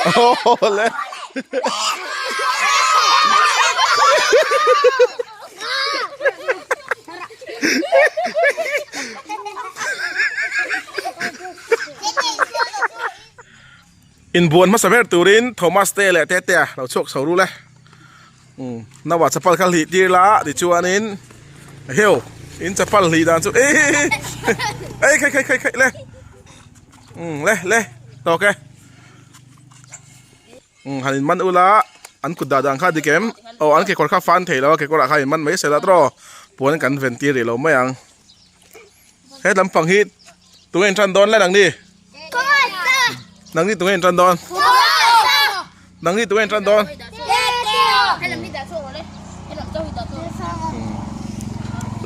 Awle. Inbuan hmasa ber turin Thomas te leh Tetea lo chhuak chho ru le. Umm nawa chapal kha hlih tir la tichuanin heu in chapal hlih dan chu ei ei khai khai khai khai le umm le le tawk e umm han in man ula an kut dah dan kha dik em aw an kekawr kha fan thei lo a kekawr ah khan in man mai sela tawh puan kan ven tir rih lo mai ang he lampang hi tunge in tan dawn le nangni. Nangni tunge in tan dawn? Nangni tunge in tan dawn?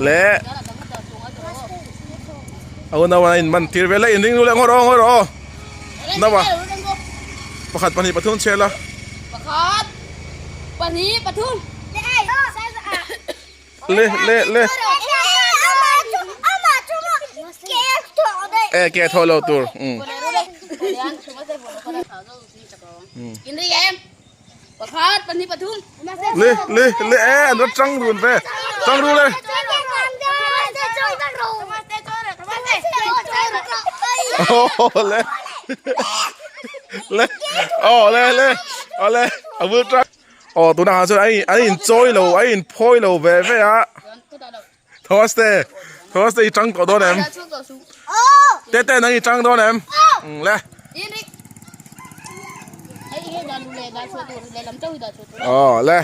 Le Au nawa in man tir vel a in ring lu leh ngawr aw ngawr aw Nawa Pakhat pahnih pathum chhiar la Pakhat pahnih pathum Le le le E ke thaw lo tur um. Le le le e an rat tang run ve tang ru le. Oh le le oh le le oh le a vul tang. Aw tunah ah chuan a in chawi lo a in phawi lo ve ve a Thomas te Thomas te i tang tawh dawn em Tete nang i tang dawn em le Aw le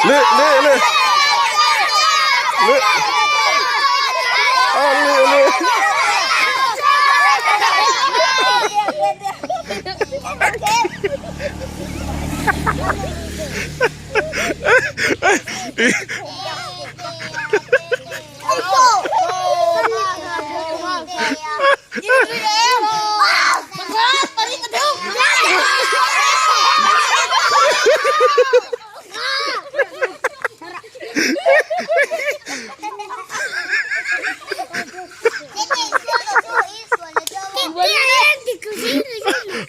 Le le le le Aw le le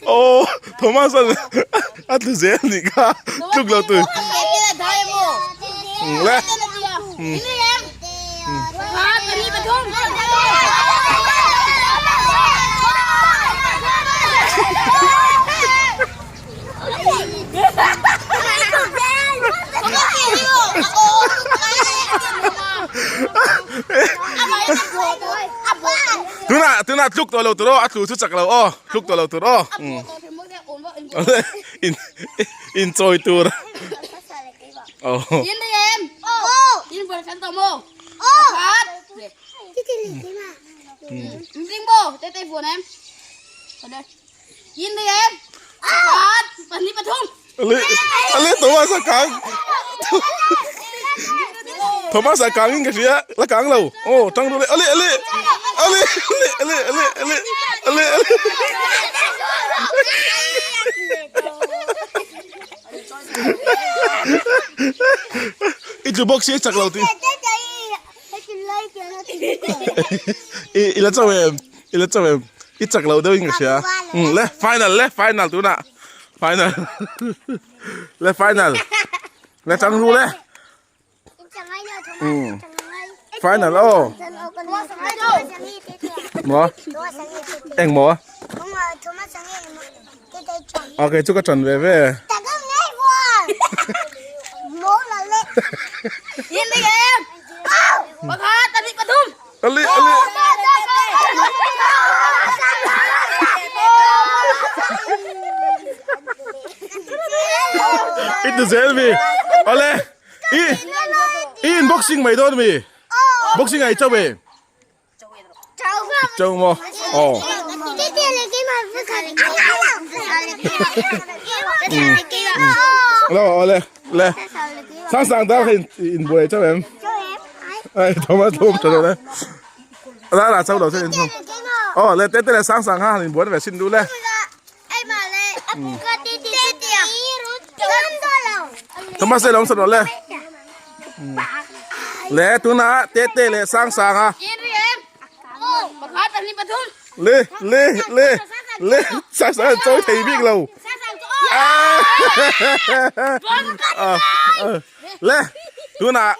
Aw Thomas an a tlu zel anih kha tluk lo tu le Tunah tunah tluk tawh lo tur aw a tlu chu chak lo aw tluk tawh lo tur aw in in chawi tur aw Ale Thomas a kang Thomas a kang in ka hria la kang lo aw tang ru le ale ale ale ale ale ale ale ale I tlu bawk si chak lo tih I la chauh em I la chauh em I chak lo deuh in ka hria umm le final le final tunah final le final le chang ru le umm final aw maw eng maw ok chu ka chan ve ve Ali ali I tu zel mi ale i i in boxing mai dawn mi boxing ai chau e chau maw aw lo ale le sang sang dar kha in buai chau em Ai Thomas lum tha lo le. La la chau lo se in thung. Oh le te te le sang sang ha han in buan ve sin du le. Thomas le long sa le. Le tuna te te le sang sang ha. Le le le. Le Sasa chawi thei bik lo. Le tunah.